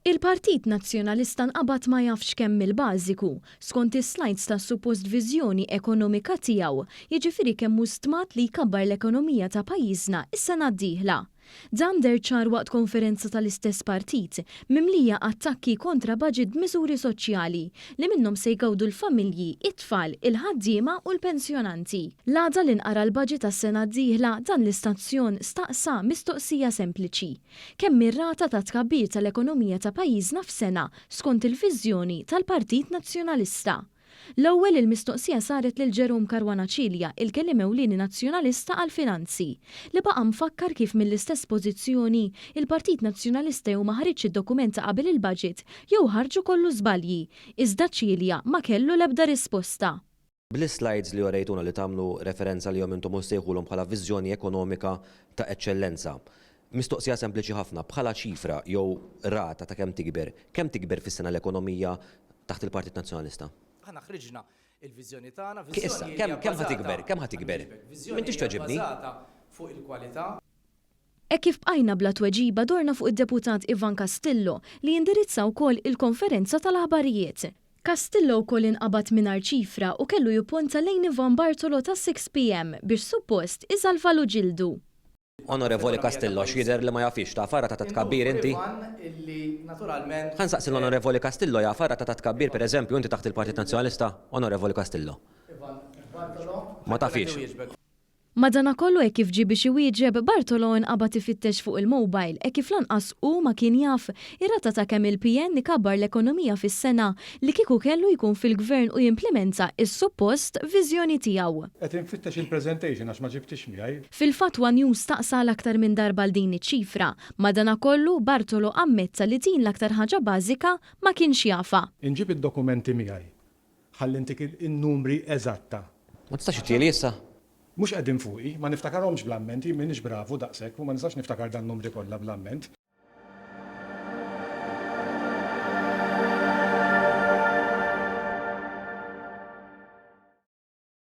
Il-Partit Nazzjonalista nqabad ma jafx kemm il-bażiku, skont is-slides tas-suppost viżjoni ekonomika tiegħu, jiġifieri kemm hu stmat li jkabbar l-ekonomija ta' pajjiżna s-sena d-dieħla. Dan deher ċar waqt konferenza tal-istess partit, mimlija attakki kontra baġit b'miżuri soċjali, li minnhom se jgawdu l-familji, it-tfal, il-ħaddiema u l-pensjonanti. L-għada li nqara l-baġit għas-sena d-dieħla, dan l-istazzjon staqsa mistoqsija sempliċi. Kemm hi r-rata ta' tkabbir tal-ekonomija ta' pajjiżna f'sena skont il-viżjoni tal-Partit Nazzjonalista? L-ewwel il-mistoqsija saret lil Jerome Caruana Cilia, il-Kelliem Ewlieni Nazzjonalista għall-Finanzi, li baqa' mfakkar kif mill-istess pożizzjoni, il-Partit Nazzjonalista jew ma ħariġx id-dokument ta' qabel il-budget jew ħarġu kollu żbalji. Iżda Cilia ma kellu l-ebda risposta. Bl-islides li orejtuna li tagħmlu referenza għalihom intom u ssejħulhom bħala viżjoni ekonomika ta' eċċellenza. Mistoqsija sempliċi ħafna, bħala ċifra jew rata ta' kemm tikber, kemm tikber fis-sena l-ekonomija taħt il-Partit Nazzjonalista? Aħna ħriġna il-viżjoni tagħna, Issa, viżjoni li kemm hija kemm ħa bbażata, tikber? Kemm ħa ħa tikber? nwieġbek, viżjoni M'intix li hija tweġibni. bbażata fuq il-kwalità. Hekk kif bqajna bla tweġiba dorna fuq id-Deputat Ivan Castillo li indirizza wkoll il-konferenza tal-aħbarijiet. Castillo wkoll inqabad mingħajr ċifra u kellu jipponta lejn Ivan Bartolo tas-6PM biex suppost isalvalu ġildu. Onorevoli Castillo, għax jidher li ma jafhiex, tafha rata ta' tkabbir inti? Ħa nsaqsi l-Onorevoli Castillo, jafha rata ta' tkabbir, per eżempju, inti taħt il-Partit Nazzjonalista? Onorevoli Castillo. Ma tafhiex. Madanakollu hekk kif ġie biex iwieġeb, Bartolo inqabad ifittex fuq il-mobile hekk kif lanqas hu ma kien jaf ir-rata ta' kemm il-PN ikabbar l-ekonomija fis-sena li kieku kellu jkun fil-Gvern u jimplimenta s-suppost viżjoni tiegħu. Qed infittex il-presentation għax ma ġibtix miegħi. Fil-fatt one News staqsa għal aktar minn darba għal din iċ-ċifra. Madanakollu, Bartolo ammetta li din l-aktar ħaġa bażika ma kienx jafha. Inġib id-dokumenti miegħi ħalli ntik in-numri eżatta. Ma tistax ittieli issa? Mhux qegħdin fuqi, ma niftakarhomx bl-amment, jien m'iniex bravu daqshekk u ma nistax niftakar dan-numri kollha bl-amment.